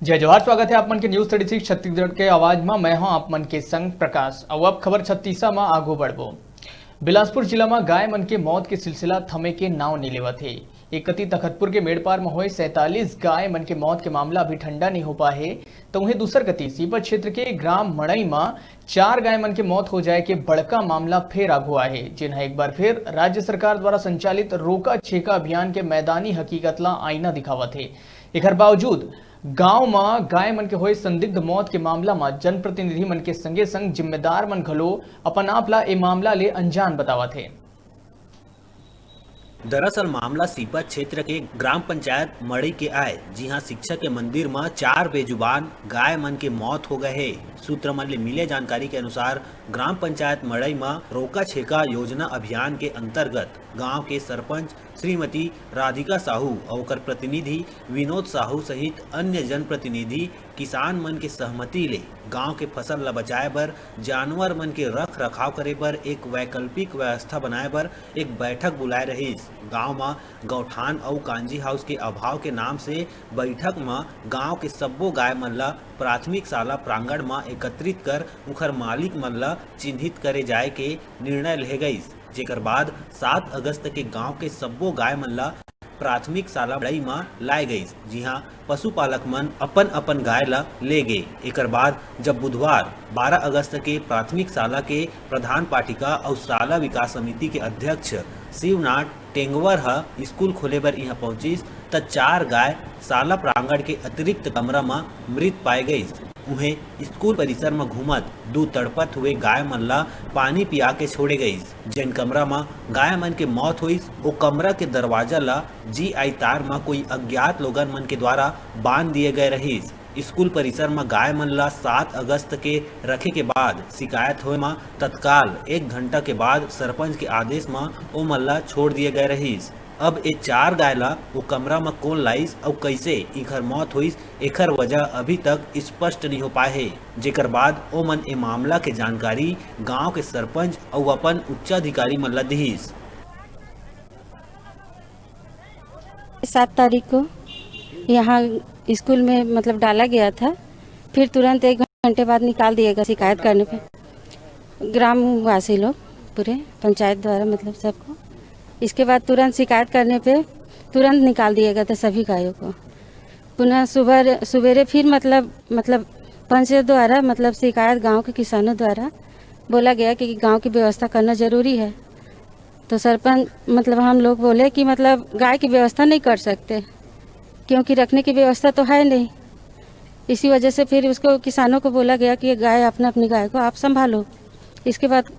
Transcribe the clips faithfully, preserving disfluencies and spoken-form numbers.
जय जोहार, स्वागत है आप मन के News Thirty Six छत्तीसगढ़ के आवाज म। मैं हूं आप मन के संग प्रकाश। अब, अब खबर छत्तीसा म आगू बढ़बो। बिलासपुर जिला म गाय मन के मौत के सिलसिला थमे के नाव नइ लेवत हे। एक कति तखतपुर के मेड़पार म होए सैंतालीस गाय मन के मौत के मामला अभी ठंडा नइ हो पाए हे, तो उहें दूसर कति सीपत क्षेत्र के ग्राम मड़ई म चार गाय मन के मौत हो जाए के बड़का मामला फेर आगू आए हे, जेन ह एक बार फेर राज्य सरकार द्वारा संचालित रोका छेका अभियान के मैदानी हकीकत ला आईना दिखावत हे। एखर बावजूद गांव म गाय मन के होए संदिग्ध मौत के मामला म जनप्रतिनिधि मन के संगे संग जिम्मेदार मन घलो अपन आप ला ए मामला ले अनजान बतावत हे। दरअसल मामला सीपत क्षेत्र के ग्राम पंचायत मड़ई के आय, जिहां शिक्षा के मंदिर म चार बेजुबान गाय मन के मौत हो गए हे। सूत्र मन ले मिले जानकारी के अनुसार, ग्राम पंचायत मड़ई म रोका छेका योजना अभियान के अंतर्गत गांव के सरपंच श्रीमती राधिका साहू अउ ओकर प्रतिनिधि विनोद साहू सहित अन्य जनप्रतिनिधि, किसान मन के सहमति ले गांव के फसल ल बचाए बर, जानवर मन के रख रखाव करे बर एक वैकल्पिक व्यवस्था बनाए बर एक बैठक बुलाए रहिस। गांव म गौठान अउ कांजी हाउस के अभाव के नाम से बैठक म गांव के सब्बो गाय मन ल प्राथमिक शाला प्रांगण म एकत्रित कर उखर मालिक मन ल चिन्हित करे जाए के निर्णय ले गइस, जेकर बाद सात अगस्त के गांव के सब्बो गाय मन ल प्राथमिक शाला मड़ई म लाए गइस, जिहां पशुपालक मन अपन-अपन गाय ल ले गे। एकर बाद जब बुधवार बारह अगस्त के प्राथमिक शाला के प्रधान पाठिका अउ शाला विकास समिति के अध्यक्ष शिवनाथ टेंगवर ह स्कूल खोले बर इहां पहुंचिस, त चार गाय शाला प्रांगण के अतिरिक्त कमरा म मृत पाए गइस। उहें, स्कूल परिसर म घूमत दू तड़पत हुए गाय मन ला पानी पिया के छोड़े गइस। जेन कमरा म गाय मन के मौत होइस, ओ कमरा के दरवाजा ला जीआई तार म कोई अज्ञात लोगन मन के द्वारा बांध दिए गए रहिस। स्कूल परिसर म गाय मन ला सात अगस्त के रखे के बाद शिकायत होए म तत्काल एक घंटा के बाद सरपंच के आदेश म ओमन ला छोड़ दिए गए रहिस। अब ए चार गाय ला ओ कमरा म कोन लाइस अउ कइसे इखर मौत होइस, एखर वजह अभी तक स्पष्ट नइ हो पाए हे, जेकर बाद ओमन ए मामला के जानकारी गांव के सरपंच अउ अपन उच्चाधिकारी मन ला दिहिस। सात तारीख को यहाँ स्कूल में मतलब डाला गया था, फिर तुरंत एक घंटे बाद निकाल दिया गया शिकायत करने पे, ग्रामवासी लोग पूरे पंचायत द्वारा मतलब सबको। इसके बाद तुरंत शिकायत करने पे तुरंत निकाल दिया गया था सभी गायों को। पुनः सुबह सवेरे फिर मतलब मतलब पंच द्वारा मतलब शिकायत गांव के किसानों द्वारा बोला गया कि गांव की व्यवस्था करना ज़रूरी है। तो सरपंच मतलब हम लोग बोले कि मतलब गाय की व्यवस्था नहीं कर सकते, क्योंकि रखने की व्यवस्था तो है नहीं। इसी वजह से फिर उसको, किसानों को बोला गया कि गाय, अपने अपनी गाय को आप संभालो। इसके बाद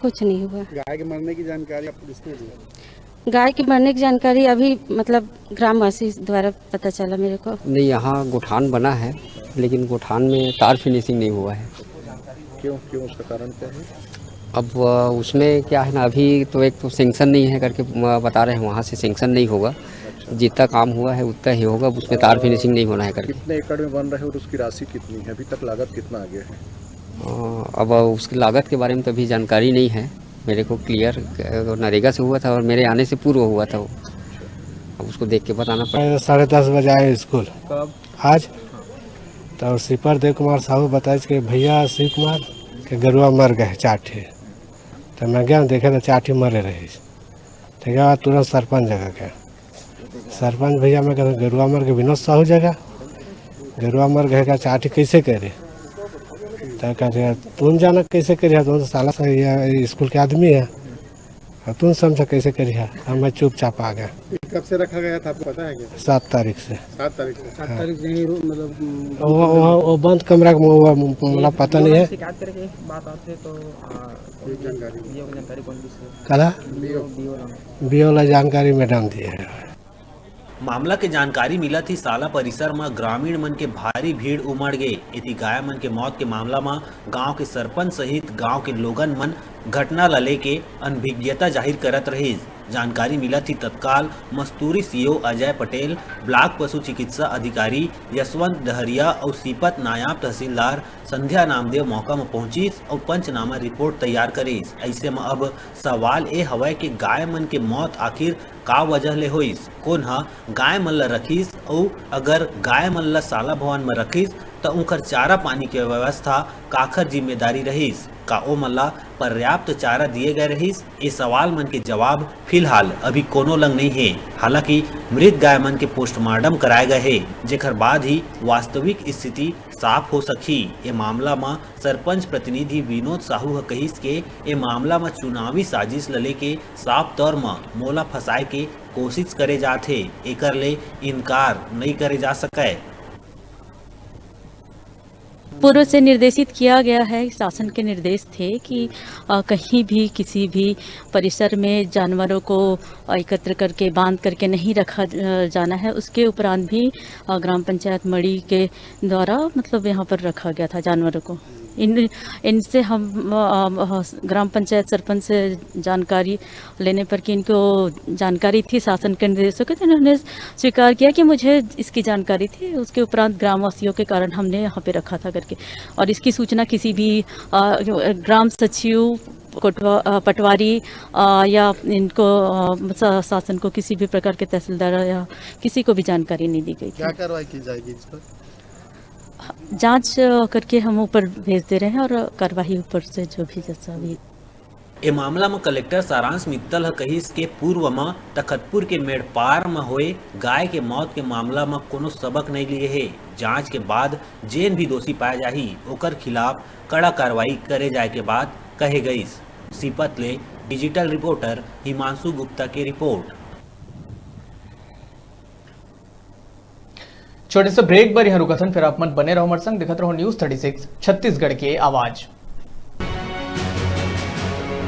कुछ नहीं हुआ। गाय के मरने की जानकारी आप पुलिस ने दी? गाय के मरने की जानकारी अभी मतलब ग्रामवासी द्वारा पता चला मेरे को। नहीं, यहाँ गोठान बना है, लेकिन गोठान में तार फिनिशिंग नहीं हुआ है। क्यों क्यों उसका कारण क्या है? अब अ, उसमें क्या है ना, अभी तो एक तो सेंक्शन नहीं है करके म- बता रहे हैं, वहाँ से सेंक्शन नहीं होगा। जितना काम हुआ है उतना ही होगा, अब उसमें तार फिनिशिंग नहीं होना है करके। कितने एकड़ में बन रहे और उसकी राशि कितनी है, अभी तक लागत कितना आ गया है? अ, अब उसकी लागत के बारे में तो अभी जानकारी नहीं है मेरे को क्लियर। अ, नरेगा से हुआ था और मेरे आने से पूर्व हुआ था वो। अब उसको देख के बताना पड़ेगा। साढ़े दस बजे आए स्कूल। कब? आज तो सिपर देव कुमार साहू बताइस कि भैया शिव कुमार के गरुआ मर गए चार ठे। तो मैं गया देखे तो चार ठे मरे रहिस। तो गया तुरंत सरपंच जगह गया। सरपंच भैया मैं कहता गरुआ मर के विनोद साहू जगह, गरुआ मर गए का चार ठे कैसे करे? तो कहते तुम जाना कैसे करे, तुम तो साला सा ये स्कूल के आदमी है। अब तुम समझा कैसे करिहा। हम मैं चुपचाप आ गया। कब से रखा गया था, आपको पता है क्या? सात तारीख से। सात तारीख से। सात तारीख से यहीं रो- मतलब हम्म, वो वो वो बंद कमरा में वो मतलब पता नहीं है। शिकायत करके बात आते तो आ, ये जानकारी ये जानकारी कौन किसको? कला बीओ बीओ नाम। बीओ ला जानकारी मैडम दिए है। मामला के जानकारी मिलत ही शाला परिसर म ग्रामीण मन के भारी भीड़ उमड़ गे। एती गाय मन के मौत के मामला म गांव के सरपंच सहित गांव के लोगन मन घटना ल लेके अनभिज्ञता जाहिर करत रहिस। जानकारी मिलत ही तत्काल मस्तूरी सीओ अजय पटेल, ब्लॉक पशु चिकित्सा अधिकारी यशवंत डहरिया अउ सीपत नायब तहसीलदार संध्या नामदेव मौका म पहुंचिस अउ पंचनामा रिपोर्ट तैयार करिस। अइसे म अब सवाल ए हवय कि गाय मन के मौत आखिर का वजह ले होइस, कोन ह गाय मन ल रखिस अउ अगर गाय मन ल साला भवन म रखिस त उंखर चारा पानी के व्यवस्था काखर जिम्मेदारी रहिस? का ओमन ला पर्याप्त चारा दिए गए रहिस? ए सवाल मन के जवाब फिलहाल अभी कोनो लंग नइ हे। हालांकि मृत गाय मन के पोस्टमार्टम कराए गए हे, जेकर बाद ही वास्तविक स्थिति साफ हो सकही। ए मामला म सरपंच प्रतिनिधि विनोद साहू ह कहिस के ए मामला म चुनावी साजिश ल लेके साफ तौर म मोला फंसाए के कोशिश करे जात हे, एकर ले इनकार नइ करे जा सकय। पूर्व से निर्देशित किया गया है, शासन के निर्देश थे कि अ, कहीं भी किसी भी परिसर में जानवरों को एकत्र करके, बांध करके नहीं रखा अ, जाना है। उसके उपरांत भी अ, ग्राम पंचायत मड़ी के द्वारा, मतलब, यहाँ पर रखा गया था जानवरों को। इन इनसे हम अ, अ, ग्राम पंचायत सरपंच से जानकारी लेने पर कि इनको जानकारी थी शासन के निर्देशों की, तो इन्होंने स्वीकार किया कि मुझे इसकी जानकारी थी। उसके उपरांत ग्रामवासियों के कारण हमने यहाँ पे रखा था करके, और इसकी सूचना किसी भी अ, ग्राम सचिव, कोटवा-, अ, पटवारी अ, या इनको अ, सा-, शासन को किसी भी प्रकार के तहसीलदार या किसी को भी जानकारी नहीं दी गई थी। क्या कार्रवाई की जाएगी इस पर? जांच अ, करके हम ऊपर भेज दे रहे हैं और कार्रवाई ऊपर से जो भी जैसा भी ए मामला म कलेक्टर सारांश मित्तल ह कहिस के पूर्व म तखतपुर के मेड़पार म होए गाय के मौत के मामला म कोनो सबक नइ लिए हे। जांच के बाद जेन भी दोषी पाए जाही, ओकर खिलाफ कड़ा कार्रवाई करे जाए के बात कहे गइस। सीपत ले डिजिटल रिपोर्टर हिमांशु गुप्ता के रिपोर्ट। छोटे से ब्रेक बर यहाँ रुकथन, फिर आप मन बने रहो हमारे संग, देखत रहो न्यूज़ थर्टी सिक्स छत्तीसगढ़ के आवाज़।